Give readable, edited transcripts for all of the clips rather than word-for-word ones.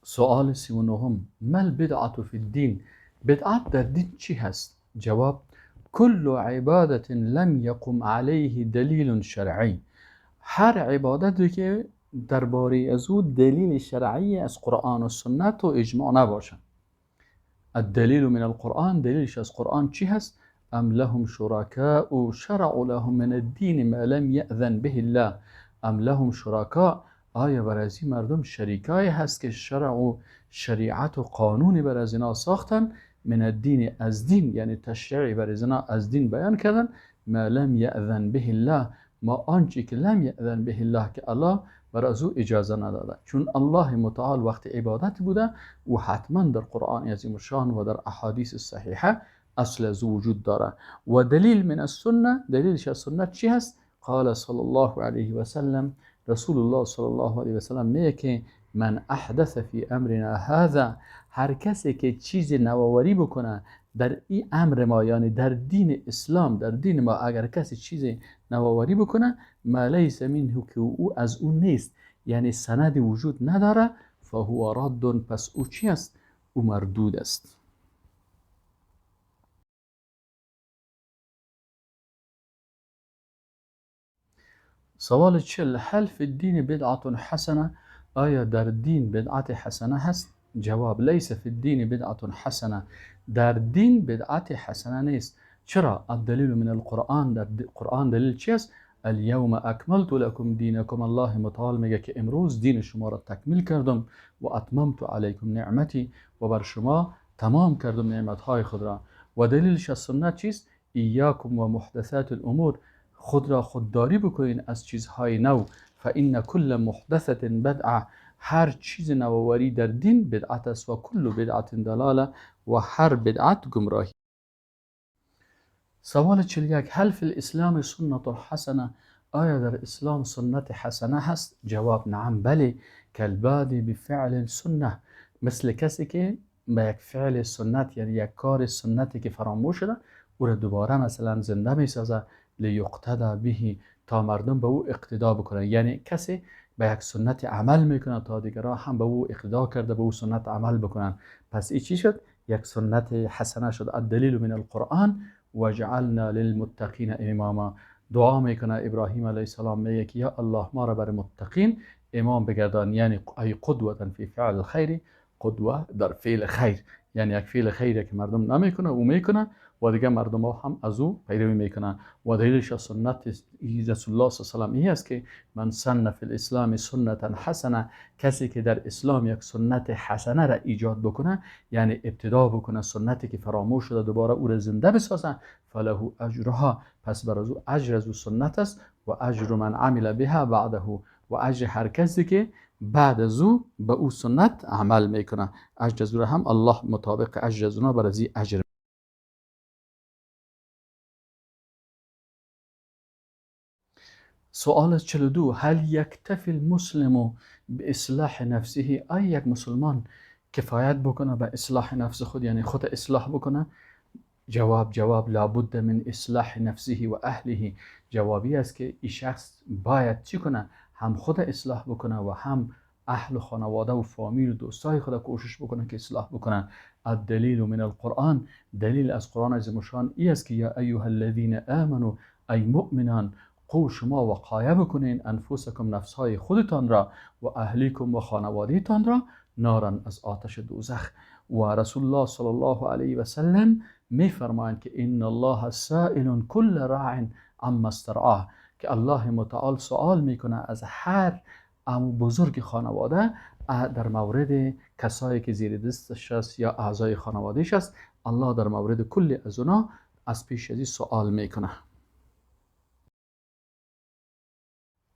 سوال 39، ما البدعة فی الدین؟ بدعت در دین چی هست؟ جواب: کل عبادت لم یقم علیه دلیل شرعی. هر عبادتی که درباره از او دلیل شرعی از قرآن و سنت و اجماع نباشه. الدلیل من القرآن، دلیلش از قرآن چی هست؟ ام لهم شرکاء شرعوا لهم من الدین ما لم یأذن به الله. ام لهم شرکاء، آیا بر از این مردم شریکای هست که شرع و شریعت و قانونی بر از اینا ساختن؟ من الدین، از دین، یعنی تشریعی بر از اینا از دین بیان کردن. ما لم یأذن به الله، ما آنچه که لم یأذن به الله، که الله بر از او اجازه نداده. چون الله متعال وقت عبادت بوده و حتما در قرآن عظیم الشان و در احادیث صحیحه اصل از او وجود داره. و دلیل من السنه، دلیلش از سنت چی هست؟ قال صلی الله علیه و سلم، رسول الله صلی الله علیه و سلم میگه که من احدث فی امرنا هذا، هر کسی که چیز نوآوری بکنه در این امر ما، یعنی در دین اسلام، در دین ما اگر کسی چیز نوآوری بکنه، ما لیس منه، که او از او نیست، یعنی سند وجود نداره، فهو رد، پس او چی است؟ او مردود است. سوال 40، هل فی الدین بدعة حسنه؟ آیا در دین بدعت حسنه هست؟ جواب: لیس فی الدین بدعة حسنه، در دین بدعت حسنه نیست. چرا؟ الدلیل من القرآن، در قرآن دلیل چی است؟ الیوم اکملت لکم دینکم، الله متعال میگه که امروز دین شما را تکمیل کردم و اتممت علیکم نعمتی، و بر شما تمام کردم نعمتهای خود را. و دلیلش از سنت چیست؟ ایاکم و محدثات الامور، خود را خودداری بکنین از چیزهای نو. فان کل محدثه بدعه، هر چیز نوآوری در دین بدعت است، و کل بدعت دلاله، و هر بدعت گمراهی. سوال 41، هل فی الاسلام سنت حسنه؟ آیا در اسلام سنت حسنه هست؟ جواب: نعم، بله. کالبادی بفعل سنه، مثل کسی که به یک فعل سنت، یعنی یک کار سنتی که فراموش شده او را دوباره مثلا زنده میسازه، لیقتدی به، تا مردم به او اقتدا بکنن. یعنی کسی به یک سنت عمل میکنه تا دیگران هم به او اقتدا کرده به او سنت عمل بکنن. پس این چی شد؟ یک سنت حسنه شد. الدلیل من القرآن وجعلنا للمتقین اماما. دعا میکنه ابراهیم علیه السلام، میگه که یا الله ما را بر متقین امام بگردان، یعنی ای قدوة فی فعل الخیر، قدوه در فعل خیر، یعنی یک فعل خیری که مردم نمیکنه او میکنه و دیگه مردم ها هم از او پیروی میکنن. و دلیلش از سنت رسول الله صلی الله علیه و سلم است که من سن فی الاسلام سنتا حسنه، کسی که در اسلام یک سنت حسنه را ایجاد بکنه، یعنی ابتدا بکنه سنتی که فراموش شده دوباره او را زنده بسازه، فله اجرها، پس بر از او اجر از او سنت است، و اجر من عمل بها بعده، و اجر هر کسی که بعد از او به او سنت عمل میکنه، اجر از او را هم الله مطابق اجر از اونا بر از اجر. سوال 42، هل یکتفی المسلم باصلاح نفسه؟ آیا یک مسلمان کفایت بکنه به اصلاح نفس خود، یعنی خود اصلاح بکنه؟ جواب لابد من اصلاح نفسه و اهله. جوابی است که این شخص باید چی کنه؟ هم خود اصلاح بکنه و هم اهل خانواده و فامیل و دوستای خود کوشش بکنه که اصلاح بکنه. الدلیل من القرآن، دلیل از قرآن عظیم الشان ای است که یا ایها الذین آمنوا، ای مؤمنان، قو شما وقایه بکنین انفسکم، نفسهای خودتان را، و اهلیکم و خانوادهتان را، نارن، از آتش دوزخ. و رسول الله صلی الله علیه و سلم میفرمایند که ان الله سائل کل راع عما استرعاه، که الله متعال سوال میکنه از هر عمو بزرگ خانواده در مورد کسایی که زیر دستش است یا اعضای خانوادهش است، الله در مورد کل از اونا از پیش از سوال میکنه.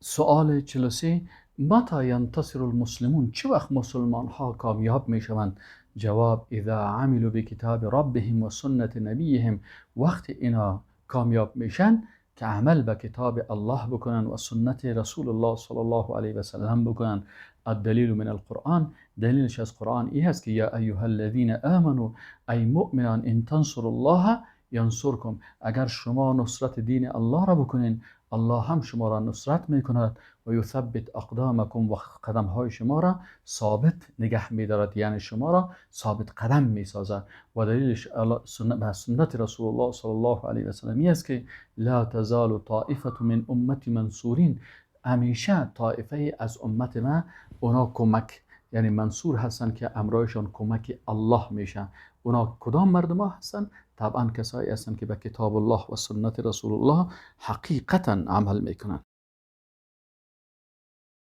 سوال 43، متى ینتصر المسلمون؟ چه وقت مسلمان ها کامیاب میشوند؟ جواب: اذا عملوا بکتاب ربهم و سنت نبیهم. وقت اینا کامیاب میشن که عمل به کتاب الله بکنن و سنت رسول الله صلی الله علیه و سلم بکنن. الدلیل من القرآن، دلیلش از قرآن ای هست که یا ایها الذین آمنوا، ای مؤمنان، ان تنصروا الله ینصرکم، اگر شما نصرت دین الله را بکنین الله هم شما را نصرت میکند، و یثبت اقدامکم، و قدم های شما را ثابت نگه میدارد، یعنی شما را ثابت قدم میسازد. و دلیلش به سنت رسول الله صلی الله علیه و سلم است که لا تزال طائفه من امتی منصورین، همیشه طایفه از امت ما اونا کمک، یعنی منصور هستن که امرایشان کمک الله میشه. اونا کدام مردم ها هستن؟ طبعا کسایی هستن که به کتاب الله و سنت رسول الله حقیقتا عمل میکنن.